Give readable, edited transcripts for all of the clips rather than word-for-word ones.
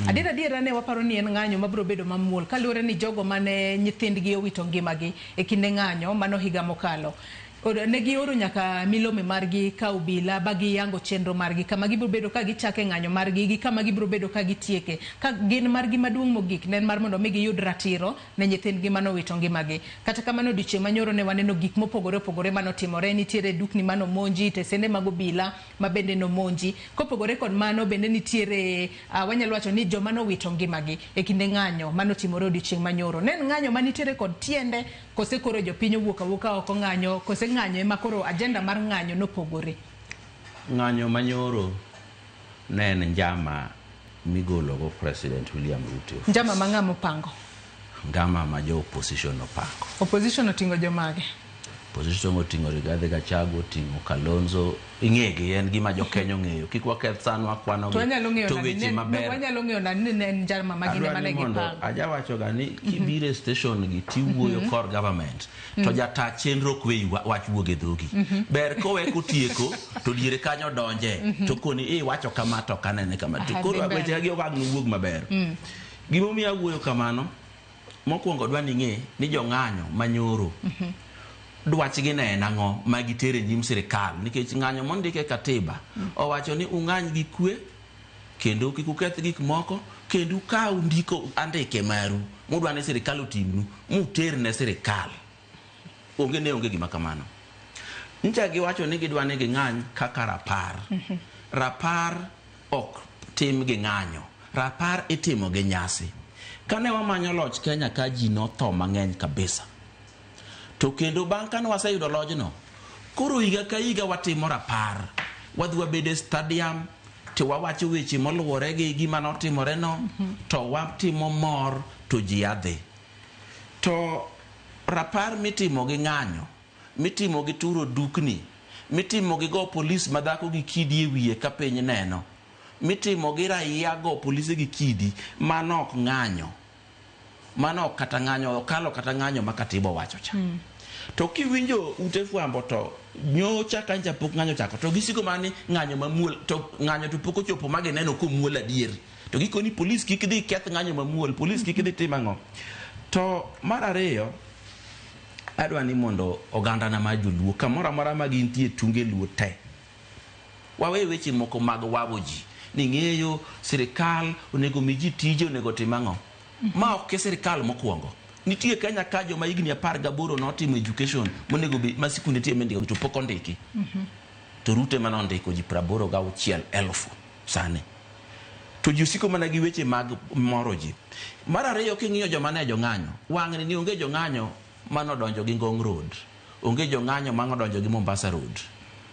Adier adiera ne waparo ni en ng'anyo mabiro bedo mamuol kaluwore ni jogo mane nyithindgi owito ngimagi e kinde ng'anyo mano higa mokalo. Ne gioro nyaka milome margi ka obila ba giyango chenro margi kama gibiro bedo ka gichake ng'anyo margi gi kama gibiro bedo ka gitieke. Ka gin margi maduong' mogik ne en mar mondo mi giyud ratiro ne nyithindgi mane owito ngimagi. Kata kamano odiochieng' manyoro ne waneno gik mopogore opogore mane otimore. Nitiere dukni mane omonji, tesende mag obila ma bende nomonji. Kopogore kod mano bende nitiere wanyalo wacho ni joma nowito ngimagi e kinde ng'anyo mane otimore odiochieng' manyoro. Ne en ng'anyo manitiere kod tiende kose koro jopiny owuok awuoka oko ng'anyo, kose ng'anyo ema koro agenda mar ng'anyo nopogore? Ng'anyo manyoro ne en njama migologo President William Ruto e ofis. Njama ma ng'a mopango? Njama ma jo opposition opango. Opposition oting'o jomage? Opposition oting'o Rigathi Gachagua, oting'o Kalonzo, ing'egi en gima jo Kenya ong'eyo. Kik waketh sanwa kwanogi To wanyalo ng'eyo to nade weche ne, maber. wanyalo ng'eyo nade ni ne en njama ma gin Adwa ema ni ne mondo gipango? ajawacho ga ni kibiro e station gi tiwuoyo kor government to jata chenro ok we wach wuog e dhogi. Ber kowe kotieko to diere kanyo donje to koni iwacho kama to ok anene kama. To Aha, koro dhi mbele. weche gi ok ang' nowuog maber. Gimomiyo awuoyo kamano, mokwongo dwa ni ing'e ni jong'anyo manyoro dwachgi ne en ang'o ma gitero e nyim sirikal nikech ng'anyo mondik e katiba owacho ni ung'any gi kwe kendo kik uketh gik moko kendo ukaw ndiko andike maru mudwa ni sirikal otimnu muter ne sirikal. Onge ne onge gima kamano. Ncha giwacho ni gidwa ni ging'any kaka rapar. Rapar ok tim gi ng'anyo. Rapar itimo gi nyasi. Kane wamanyo loch Kenya ka ji notho mang'eny kabisa. To kendo bang' kane waseyudo lojno, koro higa ka higa watimo rapar. Wadhi wabedo e stadium to wawacho weche moluwore gi gima notimore no, to watimo mor to ji adhi. To rapar mitimo gi ng'anyo, mitimo gi turo dukni, mitimo gi go polis madhako gi kidi e wiye ka piny neno, mitimo gi raia go polise gi kidi, mano ok ng'anyo. Mano ok kata ng'anyo, okalo kata ng'anyo ma katiba owacho cha. To kiwinjo ute fwambo to nyocha ka ncha pok ng'anyo ochako to gisiko mana ni ng'anyo mamuol to ng'anyo to pok ochopo ma gineno komuol adier. To gikoni polis kik dhi keth ng'anyo mamuol, polis kik dhi tim ang'o. To mar ariyo, adwa ni mondo ogandana mar joluo kamoro amora ma gintie tunge luo te, wawe weche moko mag wawo ji ni ng'eyo sirikal onego mi ji tije onego tim ang'o. Ma ok e sirikal mokwongo. Nitie Kenya ka joma higni 18 notimo education monego bed ma sikunde nitie mindiko to pok ondiki. To Ruto ema nondiko ji 86,000 sani. To ji osiko mana gi weche mag moro ji. Mar ariyo king'iyo joma ne jong'anyo, wang'ni ni onge jong'anyo manodonjo gi Ngong Road. Onge jong'anyo manodonjo gi Mombasa Road.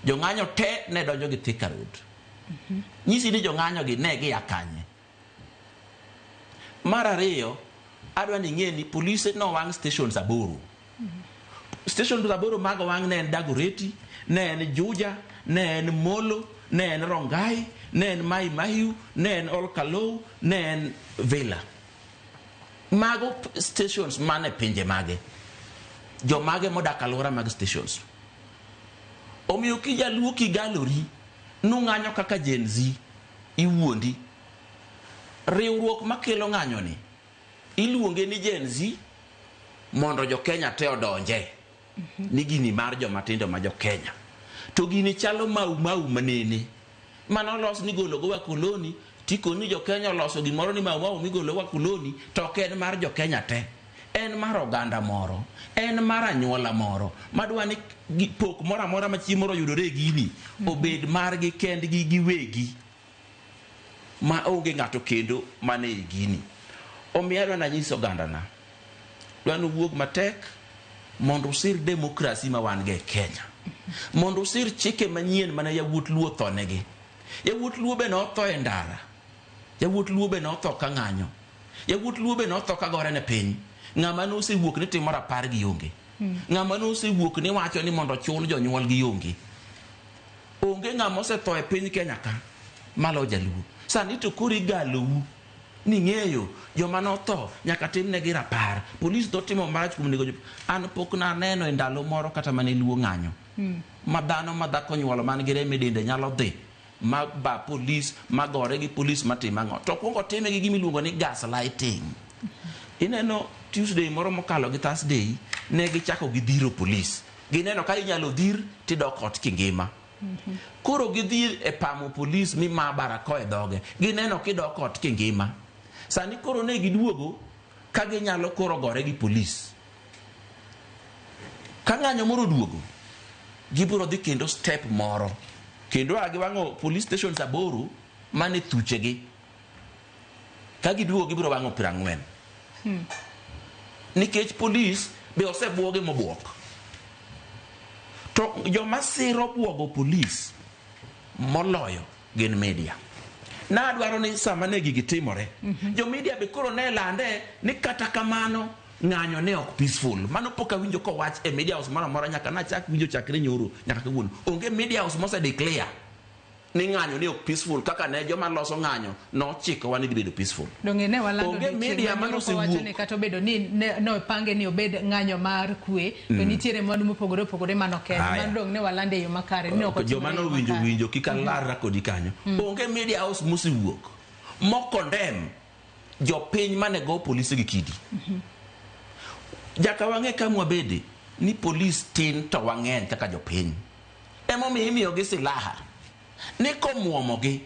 Jong'anyo te ne donjo gi Thika Road. Nyisi ni jong'anyo gi ne gia kanye. Mar ariyo, adwa ni ing'e ni polise nowang' stations 8. Stations 8 mag owang' ne en Dagoretti, ne en Juja, ne en Molo, ne en Rongai, ne en Mai Mahiu, ne en Olkalou, ne en Villa. Mago stations mane pinje mage? Jomage modak alwora mag stations? Omiyo kijaluo kigalori, nung'anyo kaka Gen Z, iwuondi. Riwruok makelo ng'anyo ni iluonge ni Gen Z mondo jo Kenya te odonje. Ni gini mar joma tindo ma jo Kenya. To gini chalo mau mau manene. Mano los migolo go wakoloni, tikoni jo Kenya oloso gimoro ni mau mau migolo wakoloni, to ok en mar jo Kenya te. En mar oganda moro, en mar anyuola moro, madwa ni pok moro amora ma chieng' moro oyudore e gini, obed margi kendgi giwegi. Ma onge ng'ato kendo mane e gini. Omiyo adwa nanyis ogandana, dwa nuwuog matek mondo usir demokrasi ma wan go e Kenya. Mondo usir chike manyien mane yawuot Luo othonegi. Yawuot Luo be notho e ndara. Yawuot Luo be notho ka ng'anyo. Yawuot Luo be notho ka gore ne piny. Ng'ama nosewuok ni timo rapar gi onge. Ng'ama nosewuok ni wacho ni mondo ochul jonyuol gi onge. Onge ng'ama osetho e piny Kenya ka malo jaluo. Sani to koro igalou ni ng'eyo joma notho nyaka timnegi rapar. Polis notimo marach kuom nego an pok naneno e ndalo moro kata mane Luo ng'anyo. Ma dhano ma dhako onyuolo man gi remo e dende nyalo dhi Ma ba polis, ma gore gi polis, matimo ang'o, to kuongo time gi gimiluongo ni gaslighting. Ineno Tuesday moro mokalo gi Thursday ne gichako gidhiro polis. Gineno ka inyalo dhir tidok ot kingima. Koro gidhi e pamo polis mi ma barakoa e dhoge. Gineno kidok ot kingima. Sani koro ne giduogo ka ginyalo koro gore gi polis. Ka ng'anyo moro oduogo, gibiro dhi kendo step moro. Kendo a giwang'o police stations 8 mane thuchegi. Ka giduogo gibiro wang'o 40. Nikech polis be osebuoge mobuok. To joma siro buogo polis moloyo gin media. Nadwaro ni sama ne gigi timore, jo media be koro ne lande ni kata kamano ng'anyo ne ok peaceful. Mano pok awinjo kowach e media house moro amora nyaka nachak winjo chakre nyoro nyaka kawuono. Onge media house mose declare ni ng'anyo ne ok peaceful kaka ne joma loso ng'anyo nochikowa ni dhi bedo peaceful. Donge ne walando Onge odiochieng' media ma nyoro mane kowacho osewuok. ni kata obedo ni nopange ni obed ng'anyo mar kwe, to nitiere mwandu mopogore opogore manokethi. Aya. Mano dong' ne walande e yo makare ni ok Joma otimore e yo nowinjo makare. winjo kik alarra kodi kanyo. Onge media house mosewuok mokondem jopiny mane go polise gi kidi. Nyaka wang'e kama wabede ni polis tin to wang'eny kaka jopiny. Emomiyo imiyogi silaha ni komuomogi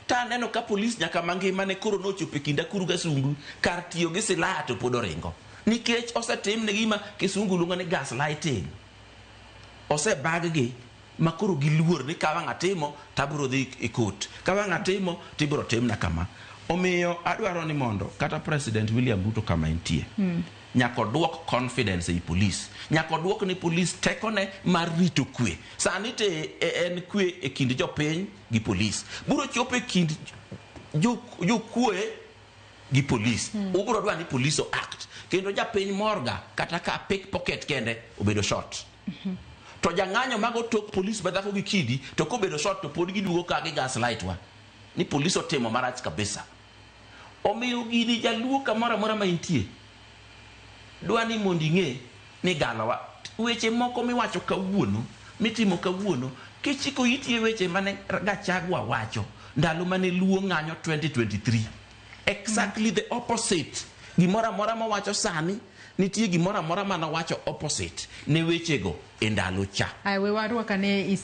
to aneno ka polis nyaka mangima ne koro nochopo e kind akuru gasungu kar tiyo gi silaha to pod oringo. Nikech osetimne gima kisungu luongo ni gaslighting. Osebag gi ma koro giluor ni ka wang' atimo to abiro dhi e court. Ka wang' atimo to ibiro timna kama. Omiyo adwaro ni mondo kata President William Ruto kama entie. Nyaka oduok confidence ei polis. Nyaka oduok ne polis tekone mar rito kwe. Sani te en kwe e kind jopiny gi polis. Biro chopo e kind jokwe gi polis. Ubiro dwa ni polis o act. Kendo japiny morga kata ka pickpocket kende obedo shot. To jang'anyo mago tok polis madhako gi kidi to kobedo shot to pod giduogo ka gi gaslight wa. Ni polis otimo marach kabisa. Omiyo gini jaluo kamoro amora ma intie. Dwa ni mondo ing'e ni galawa. Weche moko miwacho kawuono, mitimo kawuono, kichiko iti e weche mane Gachagua wacho ndalo mane Luo ng'anyo 2023. Exactly the opposite. Gimoro amora mowacho sani, nitie gimoro amora manowacho opposite ne wechego e ndalo cha. Aya, we warwak ane East.